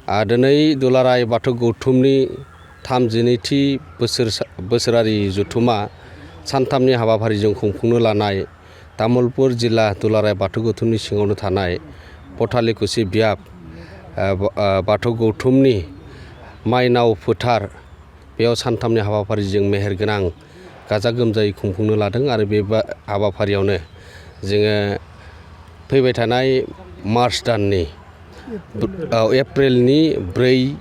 दिनै दुलाराय बाथौ गौथुमनि 32थि बोसोरारि जथुमा सानथामनि हाबाफारिजों खुंफुंनो लानाय तामुलपुर जिल्ला दुलाराय बाथौ गौथुमनि सिङावनो थानाय पथालिकुसि बियाब बाथौ गौथुमनि माइनाव फोथार बेयाव सानथामनि हाबाफारिजों मेहेरगोनां गाजा गोमजायै खुंफुंनो लादों आरो बे हाबाफारियावनो जोङो फैबाय थानाय मार्च दाननि एप्रिलनि 4,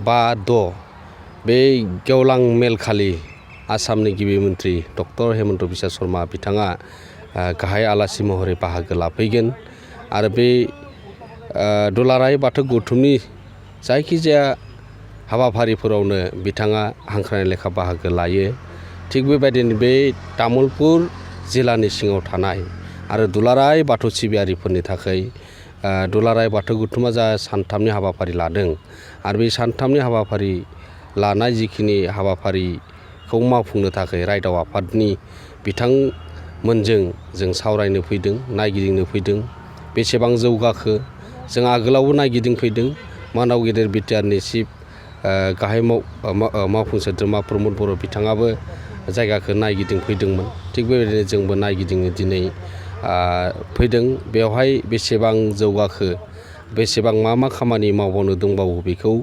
5, 6 बे गेवलां मेलखालि आसामनि गिबि मन्त्रि डक्टर हेमन्त बिश्व शर्मा बिथाङा गाहाय आलासि महरै बाहागो लाफैगोन आरो बे दुलाराय बाथौ गौथुमनि जायखिजाया हाबाफारिफोरावनो बिथाङा हांख्रायनाय लेखा बाहागो लायो। थिग बेबायदिनो बे तामुलपुर जिल्लानि सिङाव थानाय आरो दुलाराय बाथौ सिबियारिफोरनि थाखाय दुलाराय बाथौ गौथुमा जा सानथामनि हाबाफारि लादों आरो बे सानथामनि हाबाफारि लानाय जिखिनि हाबाफारिखौ मावफुंनो थाखाय रायदाव आफादनि बिथांमोनजों जों सावरायनो फैदों, नायगिदिंनो फैदों। बेसेबां जौगाखो जों आगोलावबो नायगिदिंफैदों। मानाव गेदेर बिटिआरनि चिफ गाहाय मावफुं सोद्रोमा प्रमद बर' बिथाङाबो जायगाखौ नायगिदिंफैदोंमोन। थिग बेबायदिनो जोंबो नायगिदिंनो दिनै फैदों। बेवहाय बेसेबां जौगाखो, बेसेबां मा खामानि मावबावनो दंबावो बेखौ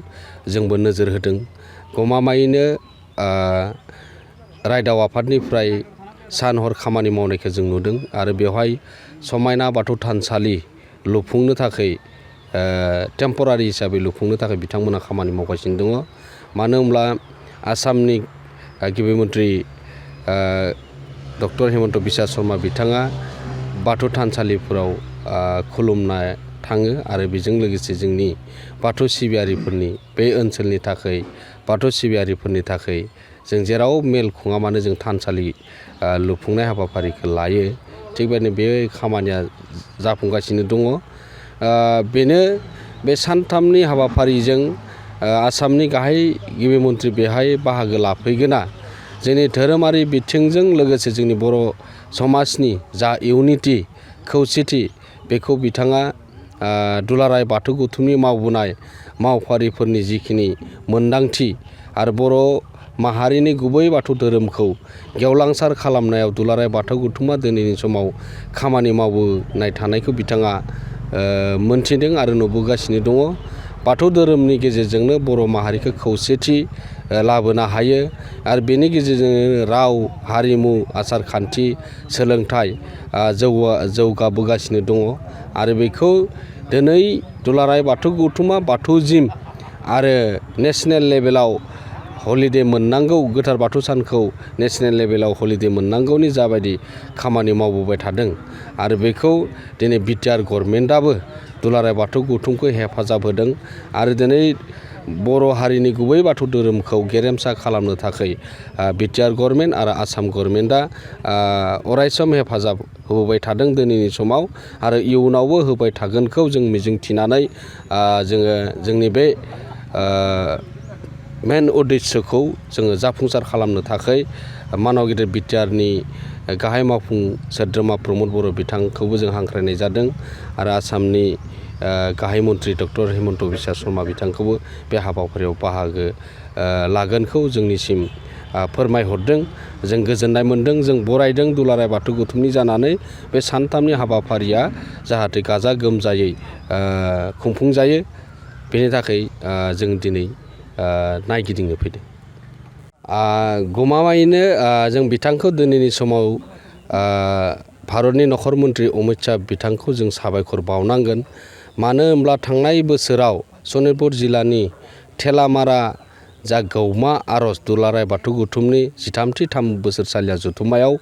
जोंबो नोजोर होदों। गमामायैनो रायदाव आफादनिफ्राय सान हर खामानि मावनायखौ जों नुदों आरो बेवहाय समायना बाथौ थानसालि लुफुंनो थाखाय टेम्परारि हिसाबै लुफुंनो थाखाय बिथांमोना खामानि मावगासिनो दङ। मानो होनब्ला आसामनि गिबि मन्त्रि डक्टर हेमन्त बिश्व शर्मा बिथाङा बाथौ थानसालिफोराव खुलुमनो थाङो आरो बेजों लोगोसे जोंनि बाथौ सिबियारिफोरनि बे ओनसोलनि थाखाय बाथौ सिबियारिफोरनि थाखाय जों जेराव मेल खुङा मानो जों थानसालि लुफुंनाय हाबाफारिखौ लायो। थिग बेबायदिनो बे खामानिया जाफुंगासिनो दङ। बेनो बे सानथामनि हाबाफारिजों आसामनि गाहाय गिबि मन्त्रि बेहाय बाहागो लाफैगोना जोंनि धोरोमारि बिथिंजों लोगोसे जोंनि बर' समाजनि जा इउनिटि खौसेथि बेखौ बिथाङा दुलाराय बाथौ गौथुमनि मावबोनाय मावफारिफोरनि जिखिनि मोनदांथि आरो बर' माहारिनि गुबै बाथौ धोरोमखौ गेवलांसार खालामनायाव दुलाराय बाथौ गौथुमा दिनैनि समाव खामानि मावबोनाय थानायखौ बिथाङा मोनथिदों आरो नुबोगासिनो दङ। बाथौ धोरोमनि गेजेरजोंनो बर' माहारिखौ खौसेथि लाबोनो हायो आरो बेनि गेजेरजोंनो राव, हारिमु, आसार खान्थि, सोलोंथाइ जौगाबोगासिनो दङ आरो बेखौ दिनै दुलाराय बाथौ गौथुमा बाथौ जिम आरो नेसनेल लेभेलाव हलिडे मोननांगौ, गोथार बाथौ सानखौ नेसनेल लेभेलाव हलिडे मोननांगौनि जाबायदि खामानि मावबोबाय थादों आरो बेखौ दिनै बिटिआर गभर्नमेन्टआबो दुलाराय बाथौ गौथुमखौ हेफाजाब होदों आरो दिनै बर' हारिनि गुबै बाथौ धोरोमखौ गेरेमसा खालामनो थाखाय बिटिआर गभर्नमेन्ट आरो आसाम गभर्नमेन्टआ अरायसम हेफाजाब होबोबाय थादों दिनैनि समाव आरो इयुनावबो होबाय थागोनखौ जों मिजिंथिनानै जोङो जोंनि बे मेन उद्देस्यखौ जोङो जाफुंसार खालामनो थाखाय मानाव गेदेर बिटिआरनि गाहाय मावफुं सोद्रोमा प्रमद बर' बिथांखौबो जों हांख्रायनाय जादों आरो आसामनि गाहाय मन्त्रि डक्टर हेमन्त बिश्व शर्मा बिथांखौबो बे हाबाफारियाव बाहागो लागोनखौ जोंनिसिम फोरमायहरदों। जों गोजोननाय मोन्दों, जों बरायदों दुलाराय बाथौ गौथुमनि जानानै बे सानथामनि हाबाफारिया जाहाथे गाजा गोमजायै खुंफुंजायो बेनि थाखाय जों दिनै नायगिदिंनो फैदों। गमामायैनो जों बिथांखौ दिनैनि समाव भारतनि नखर मन्त्रि अमित शाह बिथांखौ जों साबायखर बावनांगोन। मानो होनब्ला थांनाय बोसोराव सनितपुर जिल्लानि थेलामारा जा गौमा आर'ज दुलाराय बाथौ गौथुमनि 13थि बोसोरसालिया जथुम्मायाव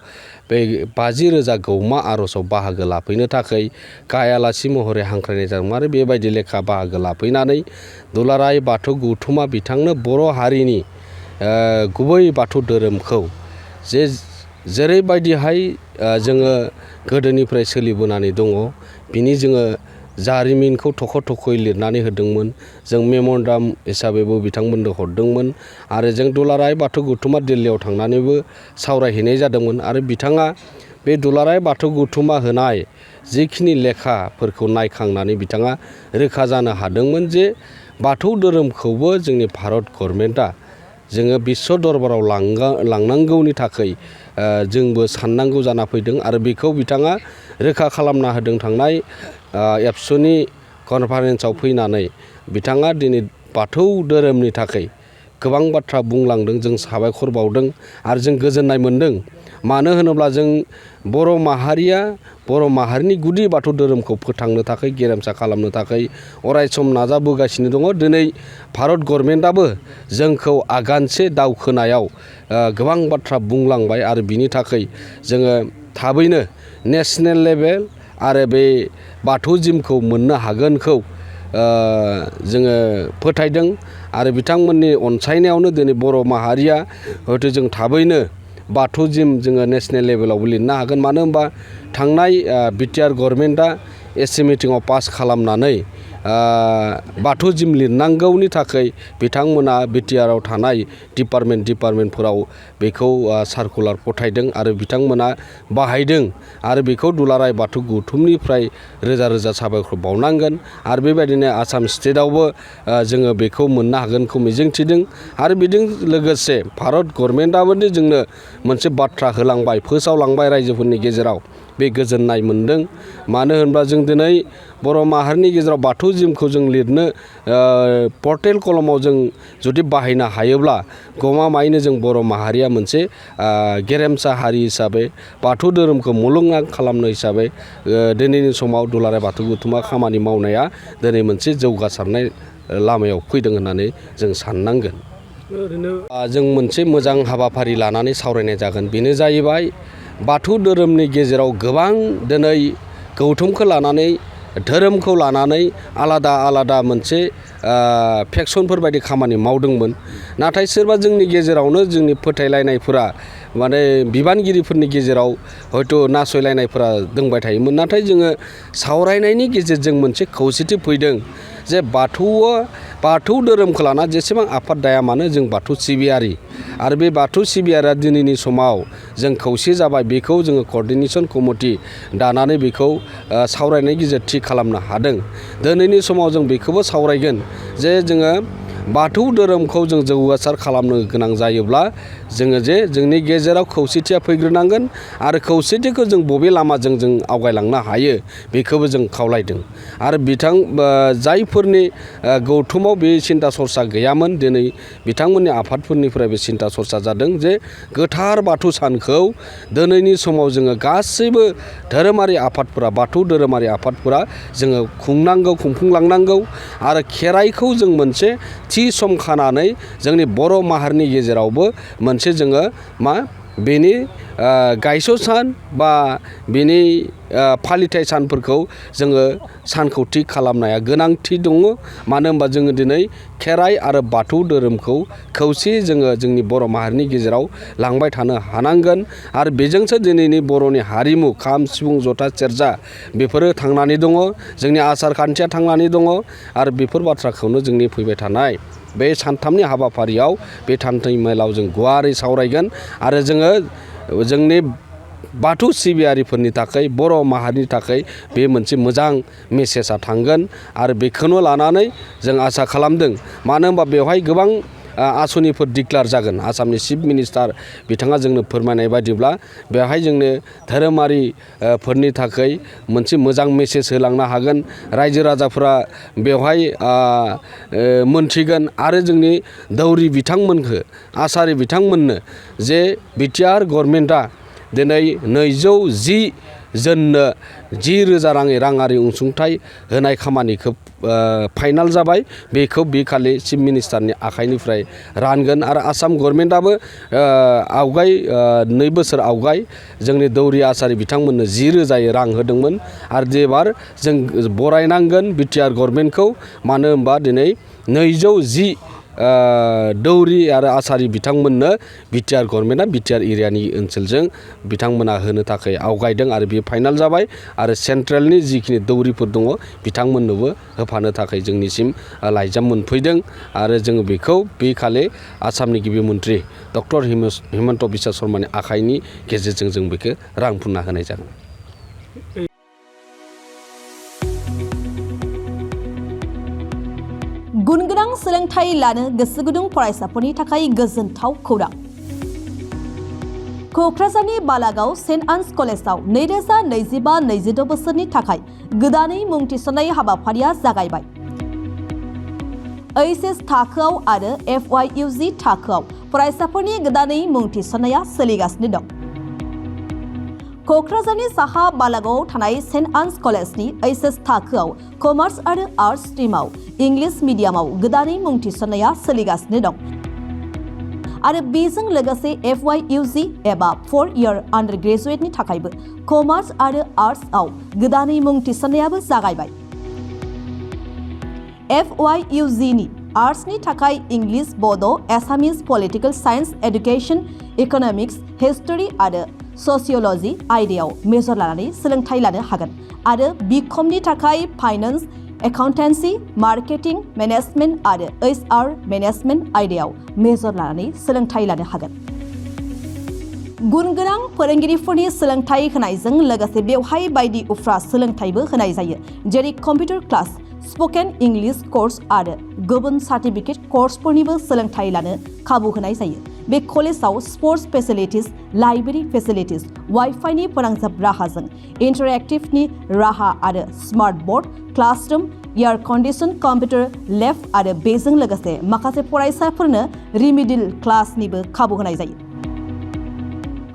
बे 50,000 गौमा आर'जआव बाहागो लाफैनो थाखाय गाहाय आलासि महरै हांख्रायनाय जादोंमोन आरो बेबायदि लेखा बाहागो लाफैनानै दुलाराय बाथौ गौथुमा बिथांनो बर' हारिनि गुबै बाथौ धोरोमखौ जेरैबायदिहाय जोङो गोदोनिफ्राय सोलिबोनानै दङ बिनि जोङो जारिमिनखौ थख'-थख'यै लिरनानै होदोंमोन। जों मेम'रेन्डाम हिसाबैबो बिथांमोननो हरदोंमोन आरो जों दुलाराय बाथौ गौथुमा दिल्लीयाव थांनानैबो सावरायहैनाय जादोंमोन आरो बिथाङा बे दुलाराय बाथौ गौथुमा होनाय जिखिनि लेखाफोरखौ नायखांनानै बिथाङा रोखा जानो हादोंमोन जे बाथौ धोरोमखौबो जोंनि भारत गभर्नमेन्टआ जोङो बिश्व दरबाराव लांनांगौनि थाखाय जोंबो साननांगौ जाना फैदों आरो बेखौ बिथाङा रोखा खालामना होदों थांनाय एबसुनि कनफारेन्सआव फैनानै बिथाङा दिनै बाथौ धोरोमनि थाखाय गोबां बाथ्रा बुंलांदों जों साबायखर बावदों आरो जों गोजोननाय मोनदों मानो होनोब्ला जों बर' माहारिनि गुदि बाथौ धोरोमखौ फोथांनो थाखाय गेरेमसा खालामनो थाखाय अरायसम नाजाबोगासिनो दङ दिनै भारत गभर्नमेन्टआबो जोंखौ आगानसे दावखोनायाव गोबां बाथ्रा बुंलांबाय आरो बिनि थाखाय जोङो थाबैनो नेशनेल लेभेल आरो बे बाथौ जिमखौ मोननो हागोनखौ जोङो फोथायदों आरो बिथांमोननि अनसायनायावनो दिनै बर' माहारिया हयथ' जों थाबैनो बाथौ जिम जोङो नेशनेल लेभेलावबो लिरनो हागोन मानो होनबा थांनाय बिटिआर गभर्नमेन्टआ एससि मिटिङाव पास खालामनानै बाथौ जिम लिरनांगौनि थाखाय बिथांमोना बिटिआरआव थानाय डिपार्टमेन्टफोराव बेखौ सार्कुलार फथायदों आरो बिथांमोना बाहायदों आरो बेखौ दुलाराय बाथौ गौथुमनिफ्राय रोजा रोजा साबायखर बावनांगोन आरो बेबायदिनो आसाम स्टेटआवबो जोङो बेखौ मोननो हागोनखौ मिजिंथिदों आरो बेजों लोगोसे भारत गभर्नमेन्टआबो जोंनो मोनसे बाथ्रा होलांबाय फोसावलांबाय रायजोफोरनि गेजेराव बे गोजोननाय मोनदों मानो होनब्ला जों दिनै बर' माहारिनि गेजेराव बाथौ जिमखौ जों लिरनो पर्टेल कलमाव जों जुदि बाहायनो हायोब्ला गमामायैनो जों बर' माहारिया मोनसे गेरेमसा हारि हिसाबै बाथौ धोरोमखौ मुलुगनां खालामनो हिसाबै दिनैनि समाव दुलाराय बाथौ गौथुमा खामानि मावनाया दिनै मोनसे जौगासारनाय लामायाव फैदों होननानै जों साननांगोन। जों मोनसे मोजां हाबाफारि लानानै सावरायनाय जागोन बेनो जाहैबाय बाथौ धोरोमनि गेजेराव गोबां दिनै गौथुमखौ लानानै धोरोमखौ लानानै आलादा आलादा मोनसे फेक्सनफोर बायदि खामानि मावदोंमोन नाथाय सोरबा जोंनि गेजेरावनो जोंनि फोथायलायनायफोरा माने बिबानगिरिफोरनि गेजेराव हयथ' नासयलायनायफोरा दंबाय थायोमोन नाथाय जोङो सावरायनायनि गेजेरजों मोनसे खौसेथि फैदों जे बाथौ धोरोमखौ लाना जेसेबां आफाद दाया मानो जों बाथौ सिबियारि आरो बे बाथौ सिबियारिया दिनैनि समाव जों खौसे जाबाय बेखौ जोङो कअर्डिनेसन कमिटि दानानै बेखौ सावरायनायनि गेजेरजों थि खालामनो हादों दिनैनि समाव जों बेखौबो सावरायगोन जे जोङो बाथौ धोरोमखौ जों जौगासार खालामनो गोनां जायोब्ला जोङो जे जोंनि गेजेराव खौसेथिया फैग्रोनांगोन आरो खौसेथिखौ जों बबे लामाजों जों आवगायलांनो हायो बेखौबो जों खावलायदों आरो जायफोरनि गौथुमाव बे सिन्ता सरसा गैयामोन दिनै बिथांमोननि आफादफोरनिफ्राय बे सिन्ता सरसा जादों जे गोथार बाथौ सानखौ दिनैनि समाव जोङो गासैबो धोरोमारि आफादफोरा बाथौ धोरोमारि आफादफोरा जोङो खुंफुंलांनांगौ आरो खेराइखौ जों मोनसे थि सम खानानै जोंनि बर' माहारिनि गेजेरावबो मोनसे जोङो बेनि गायस' सान बा बेनि फालिथाय सानफोरखौ जोङो सानखौ थि खालामनाया गोनांथि दङ मानो होनबा जोङो दिनै खेराइ आरो बाथौ धोरोमखौ खौसेयै जोङो जोंनि बर' माहारिनि गेजेराव लांबाय थानो हानांगोन आरो बेजोंसो दिनैनि बर'नि हारिमु खाम सिफुं जथा सेरजा बेफोरो थांनानै दङ जोंनि आसार खान्थिया थांनानै दङ आरो बेफोर बाथ्राखौनो जोंनि फैबाय थानाय बे सानथामनि हाबाफारियाव बे थान्दै मेलाव जों गुवारै सावरायगोन आरो जोङो जोंनि बाथौ सिबियारिफोरनि थाखाय बर' माहारिनि थाखाय बे मोनसे मोजां मेसेजआ थांगोन आरो बेखौनो लानानै जों आसा खालामदों मानो होनबा बेवहाय गोबां आसनिफोर डिक्लेयार जागोन आसामनि चिफ मिनिस्टार बिथाङा जोंनो फोरमायनाय बायदिब्ला बेवहाय जोंनो धोरोमारिफोरनि थाखाय मोनसे मोजां मेसेज होलांनो हागोन रायजो राजाफोरा बेवहाय मोनथिगोन आरो जोंनि दौरि बिथांमोनखौ आसारि बिथांमोननो जे बिटिआर गभर्नमेन्टआ दिनै 210 जननो 10,000 राङारि अनसुंथाइ होनाय खामानिखौ फाइनाल जाबाय बेखौ बे खालि चिफ मिनिस्टारनि आखाइनिफ्राय रानगोन आरो आसाम गभर्नमेन्टआबो 2 बोसोर आवगाय जोंनि दौरि आसारि बिथांमोननो 10,000 रां होदोंमोन आरो एबार जों बरायनांगोन बिटिआर गभर्नमेन्टखौ मानो होनबा दिनै 210 दौरि आरो आसारि बिथांमोननो बिटिआर गभर्नमेन्टआ बिटिआर एरियानि ओनसोलजों बिथांमोना होनो थाखाय आवगायदों आरो बे फाइनाल जाबाय आरो सेन्ट्रेलनि जिखिनि दौरिफोर दङ बिथांमोननोबो होफानो थाखाय जोंनिसिम लाइजाम मोनफैदों आरो जोङो बेखौ बे खालि आसामनि गिबि मन्थ्रि डक्टर हिमन्त बिश्व शर्मानि आखाइनि गेजेरजों जों बेखौ रांफुंना होनाय जागोन। गुनगुन सोलोंथाइ लानो गोसो गुदुं फरायसाफोरनि थाखाय गोजोनथाव खौरां। क'क्राझारनि बालागाव सेन्ट आन्स कलेजाव 2025-26 बोसोरनि थाखाय गोदानै मुं थिसननाय हाबाफारिया जागायबाय। HS थाखोआव आरो FYUG थाखोआव फरायसाफोरनि गोदानै मुं थिसननाया सोलिगासिनो दं। क'क्राझारनि साहा बालागावआव थानाय सेन्ट आन्स कलेजनि HS थाखोआव कमार्स आरो आर्ट्स स्ट्रिमाव इंलिश मिडियामाव गोदानै मुं थिसननाया सोलिगासिनो दं आरो बेजों लोगोसे FYUG एबा 4 इयार आन्डार ग्रेजुएटनि थाखायबो कमार्स आरो आर्ट्सआव गोदानै मुं थिसननायाबो जागायबाय। FYUG नि आर्ट्सनि थाखाय English, Bodo', Assamese, political science, education, economics, history आरो ससिय'ल'जि आयदायाव मेजर लानानै सोलोंथाइ लानो हागोन आरो बिकमनि थाखाय फाइनेन्स, एकाउन्टेन्सि, मार्केटिं, मेनेजमेन्ट आरो HR मेनेजमेन्ट आयदायाव मेजर लानानै सोलोंथाइ लानो हागोन। गुन गोनां फोरोंगिरिफोरनि सोलोंथाइ होनायजों लोगोसे बेवहाय बायदि उफ्रा सोलोंथाइबो होनाय जायो, जेरै computer class, spoken English course आरो गुबुन सार्टिफिकेट कर्सफोरनिबो सोलोंथाइ लानो खाबु होनाय जायो। बे कलेजाव स्पर्ट्स फेसिलिटिज, लाइब्रेरी फेसिलिटिज, वाइफाइनि फोनांजाब राहाजों इन्टारेक्टिभनि राहा आरो smart board, classroom, air condition computer lab आरो बेजों लोगोसे माखासे फरायसाफोरनो रिमिडियल क्लासनिबो खाबु होनाय जायो।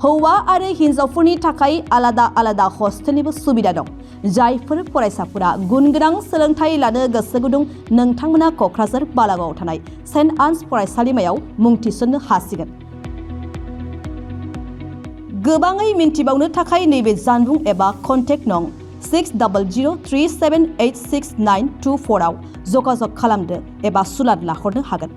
हौवा आरो हिन्जावफोरनि थाखाय आलादा आलादा हस्टेलनिबो सुबिदा दं। जायफोर फरायसाफोरा गुन गोनां सोलोंथाइ लानो गोसो गुदुं नोंथांमोना क'क्राझार बालागावआव थानाय सेन्ट आन्स फरायसालिमायाव मुं थिसननो हासिगोन। गोबाङै मिन्थिबावनो थाखाय नैबे जानबुं एबा कन्टेक्ट नं 6003786924 आव जगाजग खालामदो एबा सुलाद लाहरनो हागोन।